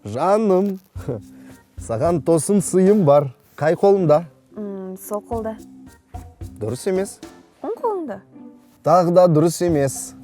Жаным, саған тосын сыйым бар. Қай қолында? Сол қолда. Дұрыс емес. Оң қолында. Тағы да дұрыс емес.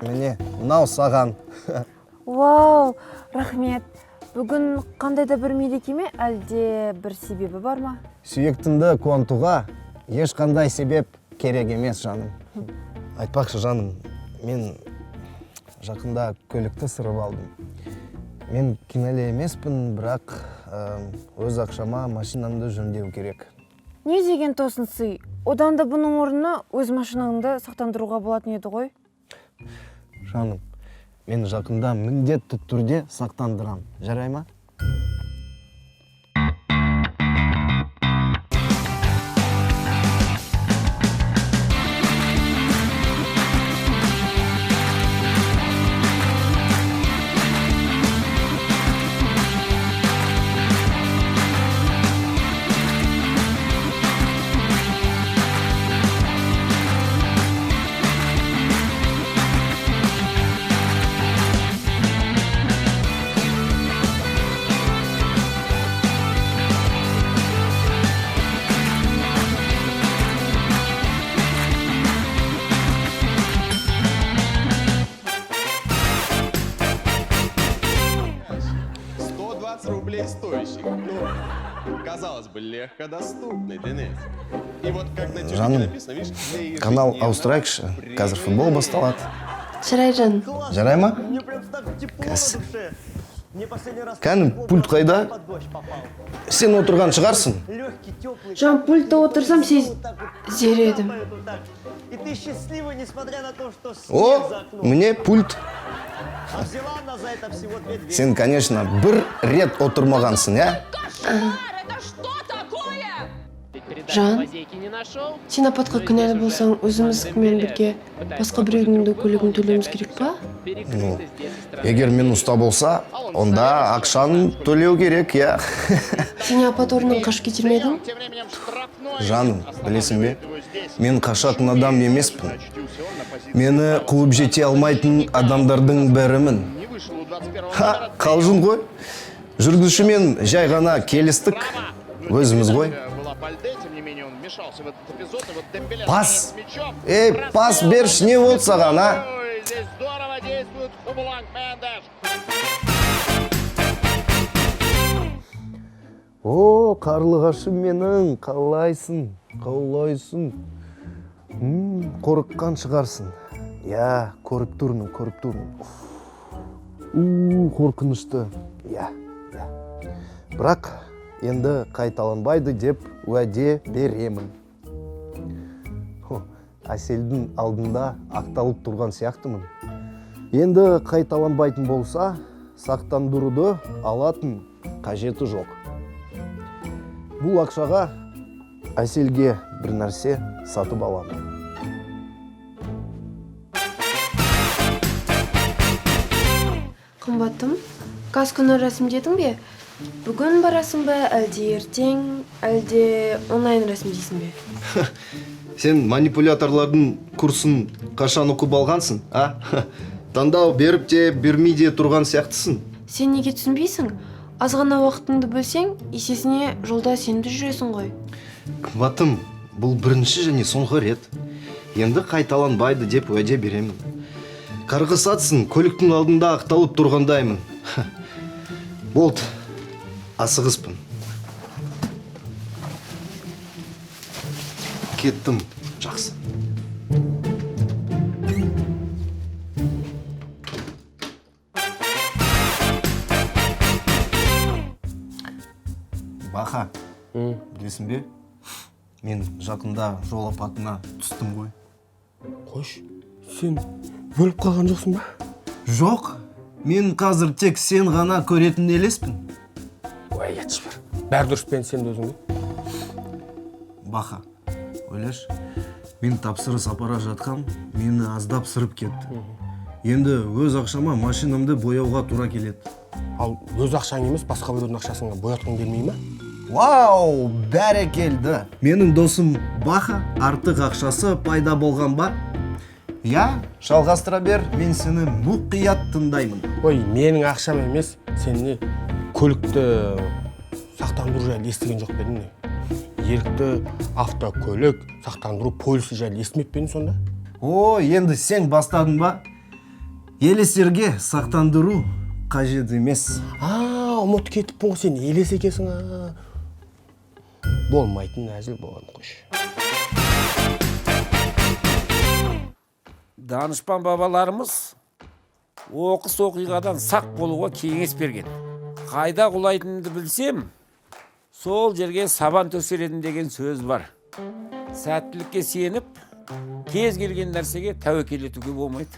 Міне, мынау саған. Вау, рахмет. Бүгін қандай да бір мереке ме, әлде бір себебі бар ма? Сүйіктіңді қуантуға ешқандай себеп керек емес, жаным. Айтпақшы, жаным, мен жақында көлікті сырып алдым. Мен кінәлі емеспін, бірақ өз ақшама машинамды жөндеу керек. Не деген тосын сый? Одан да бұның орнына өз машинаңды сақтандыруға болатын еді ғой. Жаным, мен жақында міндетті түрде сақтандырам. Жарай ма? Рублей стоящий. Ну, казалось бы, легкодоступный Денис. И вот как на тюбике Жаным, написано, видишь, для канал ежедневного ауыстырайықшы. Қазір футбол басталады. Жарай, жаным. Жарай ма? Мне прям так тепло на Кәс. душе. Мне последний раз Кәні, тепло пульт было, қайда? под дождь попал. Сен отырған шығарсың. Легкий, теплый. Жан, пультта отырсам, Вот так вот сезер едім. капает вот так. И ты счастливый, несмотря на то, что снег О, за окном. міне пульт. А взяла она за это всего 2200. Сен, конечно, бір рет отырмағансың, иә? Это что такое? Жан, сен апатқа кінәлі болсаң, өзіміздікімен бірге басқа біреудің де көлігін төлеуіміз керек па? Ну, егер мен ұста болса, онда ақшаны төлеу керек, иә. Сен апат орнынан қашып кетер ме едің? Жаным, білесің бе, мен қашатын адам емеспін. Мені қуып жете алмайтын адамдардың бірімін. Ха, қалжың ғой. Жүргізушімен жай ғана келістік, өзіміз ғой. Пас! Ей, пас берші, не болды саған, а? Здесь здорово действует Хубланг Мендеш. О, қарлығашым менің, қалайсың, қалайсың? Қорыққан шығарсың. Иә, көріп тұрмын, көріп тұрмын. У, қорқынышты. Иә, иә. Бірақ енді қайталанбайды деп уәде беремін. Хо, Әселдің алдында ақталып тұрған сияқтымын. Енді қайталанбайтын болса, сақтандыруды алатын қажеті жоқ. Бұл ақшаға Әселге бір нәрсе сатып аламын. Қымбаттым, касконы рәсімдедің бе? Бүгін барасың ба, әлде ертең, әлде онлайн рәсімдейсің бе? Сен манипуляторлардың курсын қашан оқып алғансың, а? Таңдау беріп те, бермей де тұрған сияқтысың. Сен неге түсінбейсің? Аз ғана уақытыңды бөлсең, есесіне жолда сен де жүресің ғой. Қымбатым, бұл бірінші және соңғы рет. Енді қайталанбайды деп уәде беремін. Қарғыс атсын, көліктің алдында ақталып тұрғандаймын. Болды, асығыспын. Кеттім, жақсы. Баха, білесің бе? Мен жақында жол апатына түстім ғой. Қойшы, сен өліп қалған жоқсың ба? Жоқ, мен қазір тек сен ғана көретін елеспін. Ой, етші бір. Бәрі дұрыс пен сен де өзің бе? Баха, ойлашы, мен тапсырыс апара жатқам, мені аздап сырып кетті. Енді өз ақшама машинамды бояуға тура келеді. Ал өз ақшаң емес, басқа біреудің ақшасына боятқың келмей ма? Вау, бәрекелді. Менің досым Баха артық ақшасы пайда болған ба? Иә, жалғастыра бер, мен сені мұқият тыңдаймын. Ой, менің ақшам емес. Сен не, көлікті сақтандыру жайлы естіген жоқ па едің, не? Ерікті автокөлік сақтандыру полисі жайлы естімеп пе едің сонда? О, енді сен бастадың ба? Елестерге сақтандыру қажет емес. А, ұмытып кетіппін ғой, сен елес екенсің. А, болмайтын әзіл болған, қойшы. Данышпан бабаларымыз оқыс оқиғадан сақ болуға кеңес берген. Қайда құлайтынымды білсем, сол жерге сабан төсер едім деген сөз бар. Сәттілікке сеніп, кез келген нәрсеге тәуекел етуге болмайды.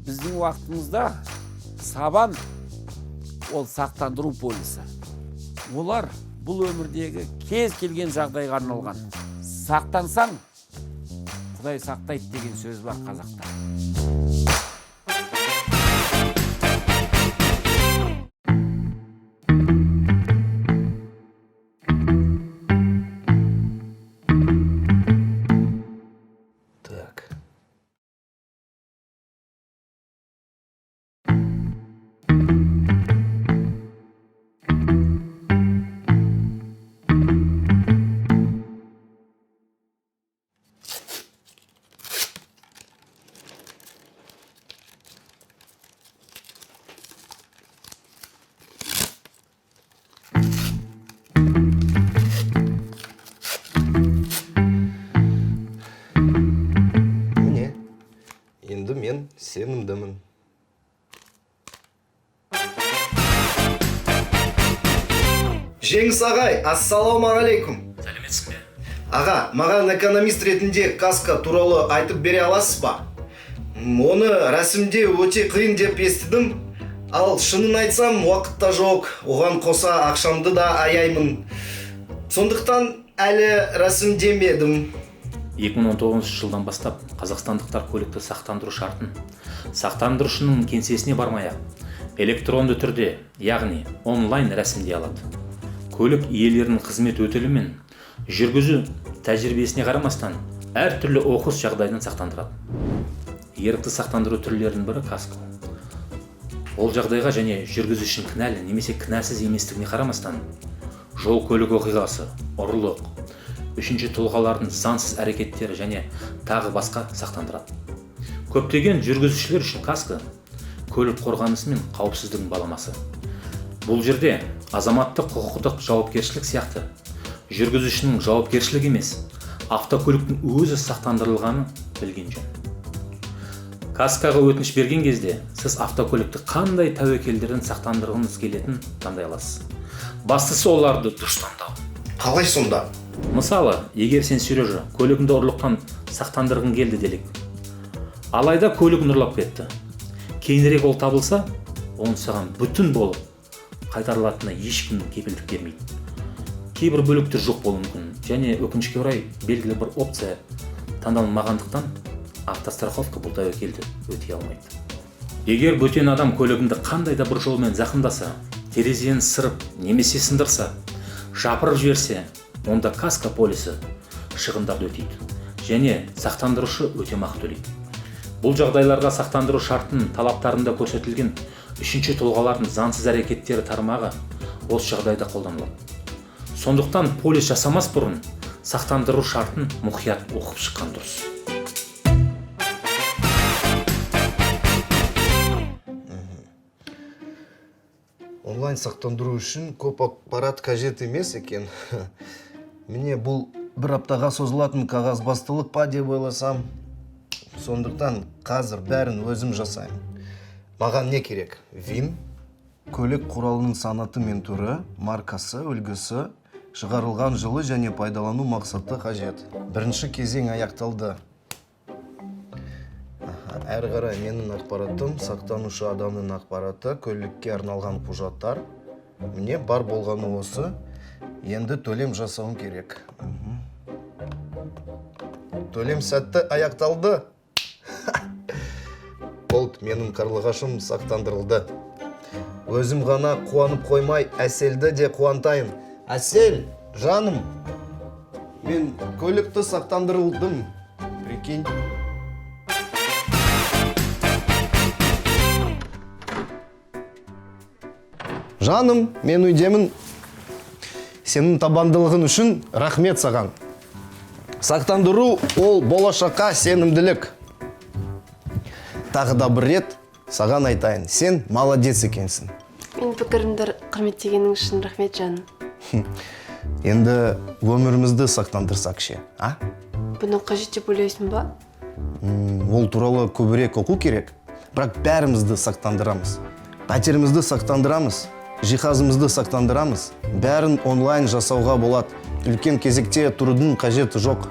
Біздің уақытымызда сабан ол сақтандыру полисі. Олар бұл өмірдегі кез келген жағдайға арналған. Сақтансаң, Құдай сақтайды деген сөз бар қазақта. Так. Міне, енді мен сенімдімін. Жеңіс ағай, ассалаумағалейкум. Сәлеметсің бе? Аға, маған экономист ретінде каско туралы айтып бере аласыз ба? Оны рәсімдеу өте қиын деп естідім. Ал шынын айтсам, уақыт та жоқ. Оған қоса ақшамды да аяймын. Сондықтан әлі рәсімдемедім. 2019 жылдан бастап қазақстандықтар көлікті сақтандыру шартын сақтандырушының кеңсесіне бармай ақ электронды түрде, яғни онлайн рәсімдей алады. Көлік иелерінің қызмет өтілі мен жүргізу тәжірибесіне қарамастан, әртүрлі оқыс жағдайдан сақтандырады. Ерікті сақтандыру түрлерінің бірі – каско. Ол жағдайға және жүргізушінің кінәлі немесе кінәсіз еместігіне қарамастан, жол көлік оқиғасы, ұрлық, үшінші тұлғалардың заңсыз әрекеттері және тағы басқа сақтандырады. Көптеген жүргізушілер үшін каско – көлік қорғанысы мен қауіпсіздігінің баламасы. Бұл жерде азаматтық құқықтық жауапкершілік сияқты жүргізушінің жауапкершілігі емес, автокөліктің өзі сақтандырылғанын білген жөн. Каскоға өтініш берген кезде сіз автокөлікті қандай тәуекелдерден сақтандырғыңыз келетінін таңдай аласыз. Бастысы – оларды дұрыс таңдау. Қалай сонда? Мысалы, егер сен, Сережа, көлігіңді ұрлықтан сақтандырғың келді делік. Алайда көлігін ұрлап кетті. Кейінірек ол табылса, оның саған бүтін болып қайтарылатынына ешкім кепілдік бермейді. Кейбір бөліктер жоқ болуы мүмкін және, өкінішке орай, белгілі бір опция таңдалмағандықтан, автостраховка бұл тәуекелді өтей алмайды. Егер бөтен адам көлігіңді қандай да бір жолмен зақымдаса, терезені сырып немесе сындырса, жапырып жіберсе, онда каско полисі шығындарды өтейді және сақтандырушы өтемақы төлейді. Бұл жағдайларға сақтандыру шартының талаптарында көрсетілген үшінші тұлғалардың заңсыз әрекеттері тармағы осы жағдайда қолданылады. Сондықтан полис жасамас бұрын сақтандыру шартын мұқият оқып шыққан дұрыс. Онлайн сақтандыру үшін көп ақпарат қажет емес екен. Міне, бұл бір аптаға созылатын қағазбастылық па деп ойласам. Сондықтан қазір бәрін өзім жасаймын. Маған не керек? ВИН, көлік құралының санаты мен түрі, маркасы, үлгісі, шығарылған жылы және пайдалану мақсаты қажет. Бірінші кезең аяқталды. Аха, әрі қарай менің ақпаратым, сақтанушы адамның ақпараты, көлікке арналған құжаттар. Міне, бар болғаны осы. Енді төлем жасауым керек. Төлем сәтті аяқталды. Болды, менің қарлығашым сақтандырылды. Өзім ғана қуанып қоймай, Әселді де қуантайын. Әсел, жаным, мен көлікті сақтандырылдым. Прикинь. Жаным, мен үйдемін. Сенің табандылығың үшін рахмет саған. Сақтандыру ол болашаққа сенімділік. Тағы да бір рет саған айтайын, сен молодец екенсің. Менің пікірімді құрметтегенің үшін рахмет, жаным. Енді өмірімізді сақтандырсақ ше, а? Бұны қажет деп ойлайсың ба? Ол туралы көбірек оқу керек, бірақ бәрімізді сақтандырамыз. Пәтерімізді сақтандырамыз, жиһазымызды сақтандырамыз. Бәрін онлайн жасауға болады. Үлкен кезекте тұрудың қажеті жоқ.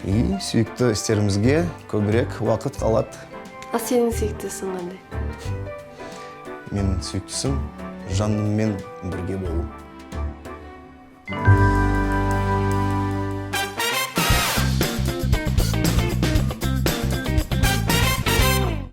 И сүйікті істерімізге көбірек уақыт қалады. Ал сенің сүйікті ісің қандай? Менің сүйіктісім жаныммен бірге болу.